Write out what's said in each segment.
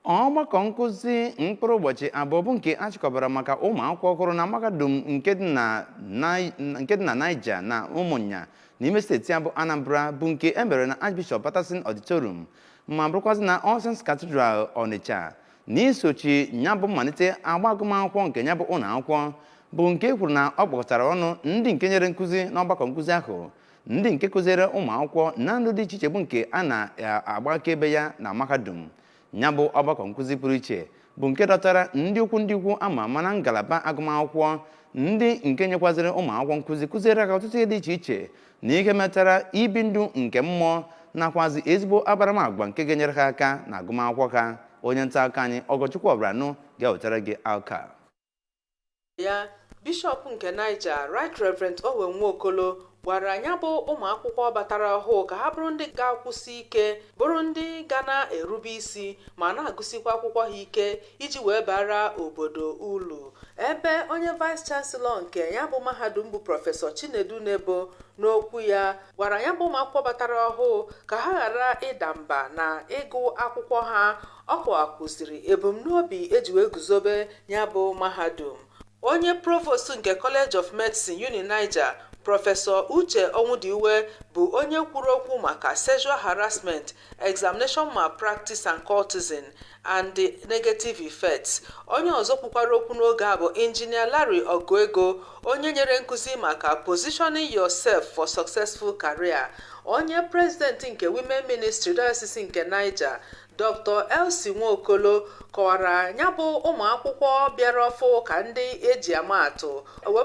Ọgbakọ nkụzi mkpụrụ ụbọchị 2 bụ nke a chịkọbara maka ụmụ akwụkwọ ọhụrụ na mahadum nke dị na Niger na Ụmụnya n'ime steeti a bụ Anambra, bụ nke e mere na Archbishop Patterson Auditorium ma bụrụkwazị na All Saints Cathedral, Onitsha, n'isochi ya bụ mmalite agba agụmakwụkwọ nke ya bụ ụlọ akwụkwọ, bụ nke e kwuru na ọ kpọkọtara ọnụ ndị nke nyere nkụzi n'ọgbakọ nkụzi ahụ, ndị nke kụziere ụmụ akwụkwọ na ndụ dị iche iche bụ nke a na-agba akaebe ya na mahadum. Ya bụ ọgbakọ nkụzi pụrụ iche bụ nke dọtara ndị ukwu, ndị ukwu ama ama na ngalaba agụmakwụkwọ, ndị nke nyekwaziri ụmụ akwụkwọ nkụzi, kụziere ha ọtụtụ ihe dị iche iche na ihe metara ibi ndụ nke mmụọ nakwazi ezigbo akparamagwa nke ga-enyere ha aka na agụmakwụkwọ ha. Onye nta akụkọ anyị, Ọgọchukwu Ọbranụ, ga-ewetara gị akụkọ a. Ya Bishọp nke Niger, Right Reverend Owen Nwokolo, gwara ya bụ ụmụ akwụkwọ batara ọhụụ ka ha bụrụ ndị ga-akwụsị ike, bụrụ ndị ga na-erube isi ma na-agụsikwa akwụkwọ ha ike iji wee bara obodo ulu. Ebe onye Vice Chancellor nke ya bụ mahadum, bụ Prọfesọ Chinedu Nebo, n'okwu ya gwara ya bụ ụmụ akwụkwọ batara ọhụụ ka ha ghara ịda mba na ịgụ akwụkwọ ha. Ọ kọwakụziri ebumnobi eji wee guzobe ya bụ mahadum. Onye provost nke College of Medicine, Uni Niger, Prọfesọ Uche Onwudiwe, bụ onye kwuru okwu maka sexual harassment, examination malpractice and cultism and the negative effects. Onye ọzọ kwukwara okwu n'oge a bụ Injinia Larry Oguego, onye nyere nkụzi maka positioning yourself for successful career. Onye president nke Women Ministry, Diocese nke Niger, Dr. Elsie Nwokolo, kọwara ya bụ ụmụ akwụkwọ bịara ọfụ ka ndị eji ama atụ,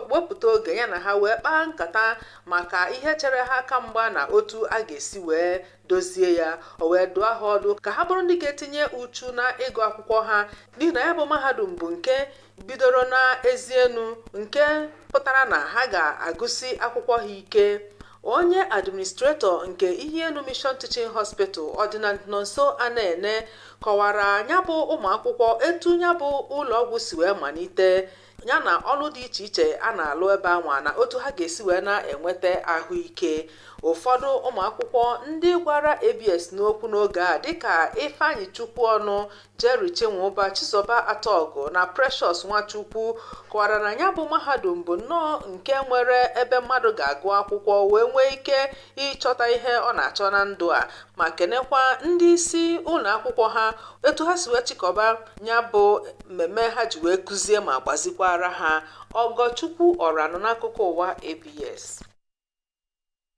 wepụta oge ya na ha wee kpaa nkata maka ihe chere ha aka mgba na otu a ga-esi wee dozie ya. O wee dụọ ha ọdụ ka ha bụrụ ndị ga-etinye uchu na ịgụ akwụkwọ ha, n'ihi na ya bụ mahadum bụ nke bidoro na ezi enu, nke pụtara na ha ga-agụsi akwụkwọ ha ike. Onye administrator nke Ihienu Mission Teaching Hospital, Ọdịnala Nonso Anene, kọwara ya bụ ụmụ akwụkwọ etu ya bụ ụlọọgwụ si wee malite, ya na ọrụ dị iche iche a na-alụ ebe anwa, na otu ha ga-esi wee na-enweta ahụike. Ụfọdụ ụmụ akwụkwọ ndị gwara ABS n'okwu n'oge a, dịka Ifeanyị Chukwuọnụ, Jerry Chinwụba, Chizoba Atọgụ na Precious Nwachukwu, kọwara na ya bụ mahadum bụ nnọọ nke nwere ebe mmadụ ga-agụ akwụkwọ wee nwee ike ịchọta ihe ọ na-achọ na ndụ a, ma kenekwa ndị isi ụlọ akwụkwọ ha etu ha si wee chịkọba ya bụ mmemme ha ji wee kụzie ma gbazikwara ha. Ọgọchukwu Ọranụ n'akụkọ ụwa ABS.